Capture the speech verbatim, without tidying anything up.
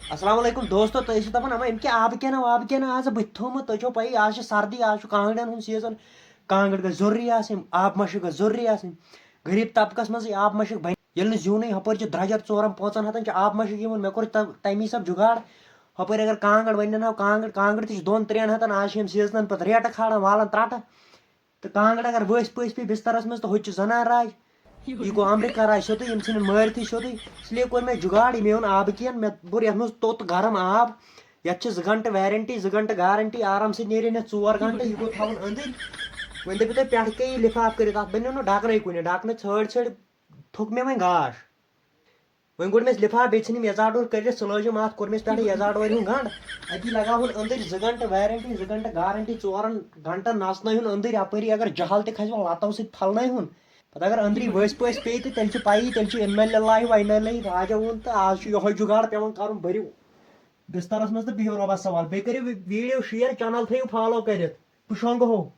السلام علیکم دوستو، تُہۍ ٲسِو دَپان اَما أمۍ کیٛاہ آبہٕ کینہٕ وابہٕ کینہٕ آز بٕتھِ تھوٚومُت؟ تۄہہِ چھو پَیی آز چھِ سردی، آز چھُ کانٛگڑٮ۪ن ہُنٛد سیٖزن۔ کانٛگٕر گژھِ ضروٗری آسٕنۍ، آبہٕ مَشٕک گژھِ ضروٗری آسٕنۍ۔ غریٖب طبقس منٛزٕے آبہٕ مَشٕک بَنہِ، ییٚلہِ نہٕ زیُنٕے، ہُپٲرۍ چھُ درٛجر ژورَن پانٛژَن ہَتَن چھِ آبہٕ مَشٕک یِوان۔ مےٚ کوٚر تَ- تَمی حساب جُگاڑ۔ ہُپٲرۍ اگر کانٛگٕر وۄنۍ نِنہٕ ہاو کانٛگٕر، کانٛگٕر تہِ چھِ دۄن ترٛٮ۪ن ہَتَن، آز چھِ یِم سیٖزنَن پَتہٕ ریٹہٕ کھالان، والان ترٛٹہٕ۔ تہٕ کانٛگٕر اگر ؤسۍ پٔسۍ پیٚیہِ بِسترَس منٛز، تہٕ ہُتہِ چھُ زَنان راج۔ یہِ گوٚو امریکہ راج سیوٚدُے، یِم ژھٕنن مٲرتھٕے سیوٚدُے۔ اس لیے کوٚر مےٚ جُگاڑ، یہِ مےٚ اوٚن آبہٕ کین، مےٚ بوٚر یَتھ منٛز توٚت گرم آب۔ یَتھ چھِ زٕ گھنٹہٕ وارنٹی، زٕ گھنٹہٕ گارنٹی، آرام سۭتۍ نیرِ نہٕ ژور گھنٹہٕ، یہِ گوٚو تھاوُن أنٛدٕرۍ۔ وۄنۍ دٔپِو تُہۍ پٮ۪ٹھٕ کیٛاہ یہِ لِفاف کٔرِتھ، اَتھ بَنیو نہٕ ڈَکَنٕے کُنہِ، ڈَکَنہٕ ژھٲڑۍ ژھٲڑۍ تھوٚک مےٚ وۄنۍ گاش۔ وۄنۍ کوٚڑ مےٚ لِفاف، بیٚیہِ ژھٕنِم یَزار ڈوٗر کٔرِتھ، ژھٕنٲوزِم اَتھ، کوٚر مےٚ پٮ۪ٹھٕ یَزار ڈورِ ہُنٛد گنٛڈ۔ أتی لگاوہُن أنٛدٕرۍ زٕ گھنٹہٕ وارنٹی، زٕ گھنٹہٕ گارنٹی، ژورَن گھنٹَن نَژنٲیہُن أنٛدٕرۍ اَپٲری، اگر جہل تہِ کھسہِ وۄنۍ لَتو سۭتۍ پھلنٲیہُن۔ پَتہٕ اگر أنٛدری ؤسۍ پٔسۍ پیٚیہِ تہٕ تیٚلہِ چھُ پَیی، تیٚلہِ چھُ اِنَّا لِلّٰہِ وَ اِنَّا اِلَیْهِ راجِعُون۔ تہٕ آز چھُ یِہوٚے جُگاڑ پٮ۪وان کَرُن، بٔرِو بِستَرَس منٛز تہٕ بِہِو رۄبَس حوالہٕ۔ بیٚیہِ کٔرِو وی-، ویٖڈیو شِیَر، چَنَل تھٲیِو فالو کٔرِتھ۔ بہٕ شۄنٛگہو۔